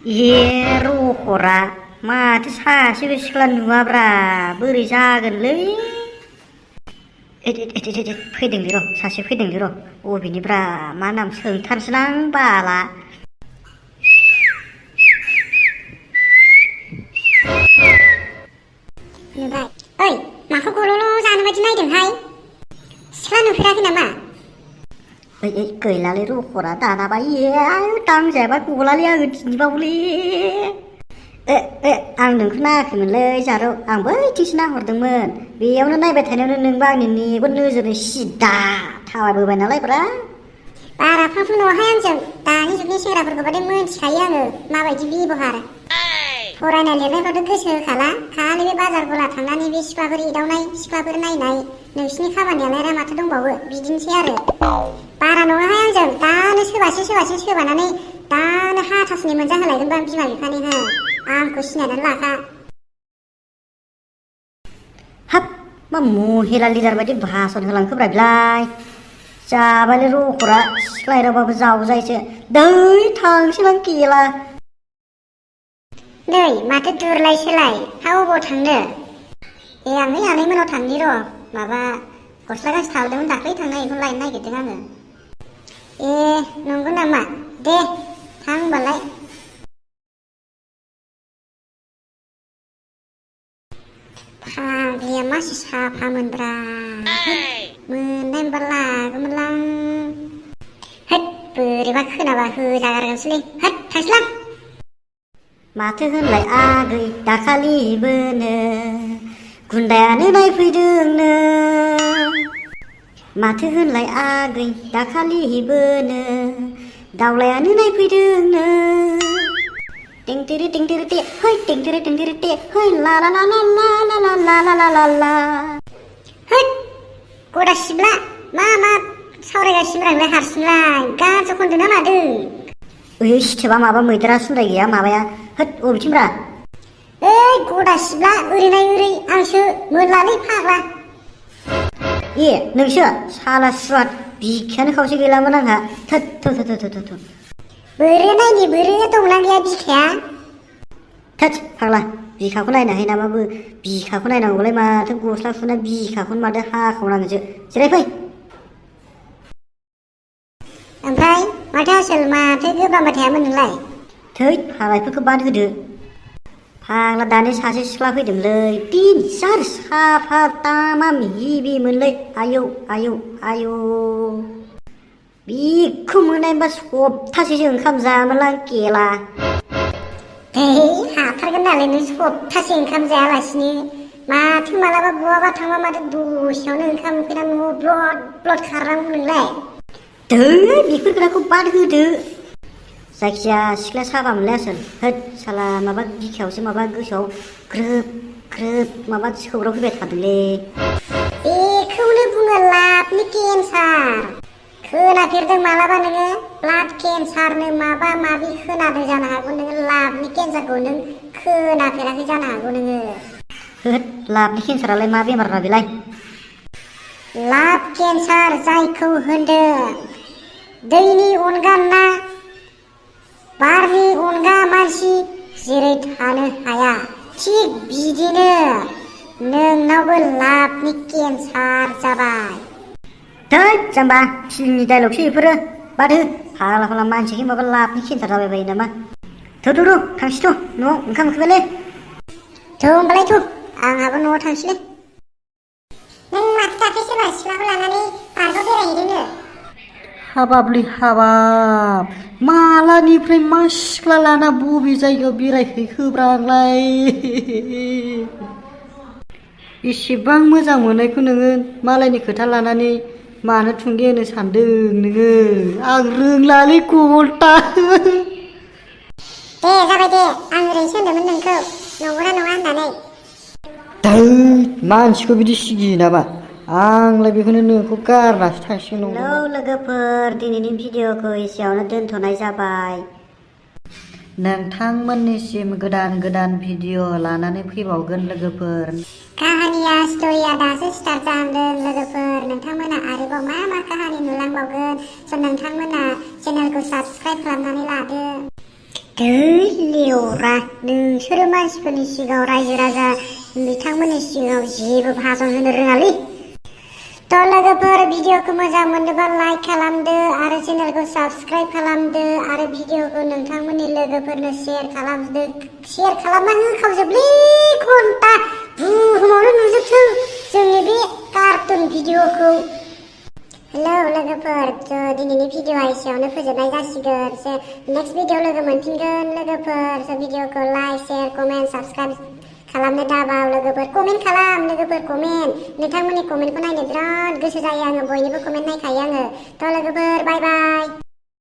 Yeru खरा माथो सासेबो सिख्ला नुवाब्रा बोरै जागोनलै फैदोंलै र' सासे फैदोंलै र' अबेनिब्रा मा नाम सोंथारसैलां बाला नुबाय ओइ माखौ गल'ल' जानो बायदि नायदोंहाय सिख्ला नुफेराखै नामा ओइ गैलालै र' खरा दानाबा दांजायाबा गलालै आङो दिनैबावलै आं नोंखौ नायाखैमोनलै जारौ आं बैथिंसो नाहरदोंमोन बेयावनो नायबाय थानायावनो नोंबो आंनि मेगन नोजोरजों सिदा थाबायबोबाय नालाय ब्रा बारा फांफु नङाहाय आंजों दानि जुगनि सेंग्राफोरखौ बादि मोनथिखायो आङो माबायदि बेबहार फरायनाय लिरनायफ्रावथ' गोसो होखाला खालि बे बाजार गला थांनानै बे सिख्लाफोर एदावनाय सिख्लाफोर नायनाय नोंसिनि खामानियालाय माथो दंबावो बिदिनोसै आरो बारा नङाहाय आंजों दानो सोबानानै दानो हाथासुनि मोनजाहोलायगोनबा बिमा बिफानि हो आंखौ सिनायनानै लाखा हाब मा महिला लिडार बायदि भाषण होलांखोब्रा बिलाय जाबायलै रखरा सिख्ला एदावबाबो जावजायोसो दै थांसैलां गेला नै माथो दुरलायसोलाय हा अबाव थांनो आं नै आनैमोनाव थांनि र' माबा गस्ला गांसे थाबोदोंमोन दाख्लै थांनाय बेखौ लायनो नागिरदों आङो नंगौ नामा दे थां होनबालाय फाग्लिया मासि साफामोनब्रा मोननाय मोनबा लागौमोनलां होद बोरैबा खोनाबा होजागारगोनसोलै होद थांसैलां माथो होनलाय आगै दाखालिबोनो गुन्दायानो नायफैदोंनो माथो होनलाय आगै दाखालिबोनो दावलायानो नायफैदोंनो टेंटेरे टे है टेंटेरे टे है ला ला ला ला ला ला ला ला ला ला ला होद गदा सिब्ला मा सावरायगासिनो नोंलाय हारसिंलाय गाजो खनदों ना मादों ओइ सिथोबा माबा मैदेरा सुलाय गैया माबाया होद अबेथिंब्रा ओइ गदा सिब्ला ओरै नाय ओरै आंसो मोनलालै फाग्ला नोंसो साला सुवाद बिखायानो खावसे गैलामोन आंहा थोद बोरो नायनि बोरो दंना गैया बिखाया थोद फाग्ला बिखाखौ नायनो हायो नामाबो बिखाखौ नायनांगौलाय माथो गस्ला सुना बिखाखौनो माथो हाखावनांगोनसो जिरायफै ओमफ्राय माथो आसोल माथो गोब्राबबाय थायामोन नोंलाय थै फाग्लाफोरखौ बाद होदो फाग्ला दानि सासे सिख्ला फैदोंलै तिनसार साफा तामाम हिबिमोनलै आयौ बिखौ मोननायबा सप्तासेसो ओंखाम जायामोनलां गेला हाथारगोन नालाय नों सप्तासे ओंखाम जायालासिनो माथो मालाबा बहाबा थांबा माथो दसेयावनो ओंखाम उखैनानै न'आव ब्लद खारनांगौ नोंलाय बेफोर खोथाखौ बाद होदो जायखिजाया सिख्ला साबा मोनलाय आसोल होद साला माबा बिखायावसो माबा गोसोआव ग्रोब माबा सौग्राव फैबाय थादोंलै बेखौनो बुङो लाबनि केन्सार खोनाफेरदों मालाबा नोङो ब्लाड केन्सारनो माबा माबि खोनादों जानो हागौ नोङो लाबनि केन्सारखौ नों खोनाफेराखै जानो हागौ नोङो होद लाबनि केन्सारालाय मा बेमार बेलाय लाब केन्सार जायखौ होनदों दैनि अनगा ना बारनि अनगा मानसि जेरै थानो हाया थिग बिदिनो नोंनावबो लाबनि केन्सार जाबाय थोद जाम्बा फिल्मनि डायलगसो बेफोरो बाद हो फाग्ला मानसिखौ माबा लाबनि केन्सार जाबाय बायो नामा थ' थांसैथ' न'आव ओंखाम उखैबायलै होमबालाय आंहाबो न'आव थांसैलै नों माथो दाख्लै सोरबा सिख्लाखौ लानानै पार्कआव बेरायहैदोंनो हाबाबलै हाबाब मालानिफ्राय मा सिख्ला लाना बबे जायगायाव बेरायहैखोब्रा आंलाय एसेबां मोजां मोननायखौ नोङो मालायनि खोथा लानानै मानो थुंगे होनो सानदों नोङो आं रोंलालै गलटा दे जाबाय दे आं ओरैनोसो होनदोंमोन नोंखौ नंगौना नङा होननानै मानसिखौ बिदि सिगियो नामा आंलाय बेखौनो नोंखौ गारनासो थांसिगोन नंगौ लोगोफोर दिनैनि भिडिअखौ एसेयावनो दोनथ'नाय जाबाय नोंथांमोननिसिम गोदान भिडिअ लानानै फैबावगोन लोगोफोर काहानिया स्ट'रिया दासो स्टार्ट जाहांदों लोगोफोर नोंथांमोना आरोबाव मा काहानि नुलांबावगोन स' नोंथांमोना चेनेलखौ साबस्क्राइब खालामनानै लादो लेवरा नोंसोरो मानसिफोरनि सिगाङाव रायजो राजा बिथांमोननि सिगाङाव जेबो भाषण होनो रोङालै थ' लोगोफोर भिडिअखौ मोजां मोनोबा लाइक खालामदो आरो चेनेलखौ साबस्क्राइब खालामदो आरो भिडिअखौ नोंथांमोननि लोगोफोरनो शेयार खालामदो शेयार खालामना होखावजोबलै घन्टा बुहुमावनो नुजोबथों जोंनि बे कार्टुन भिडिअखौ हेलौ लोगोफोर दिनैनि भिडिअआ एसेयावनो फोजोबनाय जासिगोन नेक्स्ट भिडिअ लोगो मोनफिनगोन लोगोफोर भिडिअखौ लाइक शेयार कमेन्ट साबस्क्राइब खालामनो दाबाव लोगोफोर कमेन्ट खालाम लोगोफोर कमेन्ट नोंथांमोननि कमेन्टखौ नायनो बिराद गोसो जायो आङो बयनिबो कमेन्ट नायखायो आङो थ' लोगोफोर बाय बाय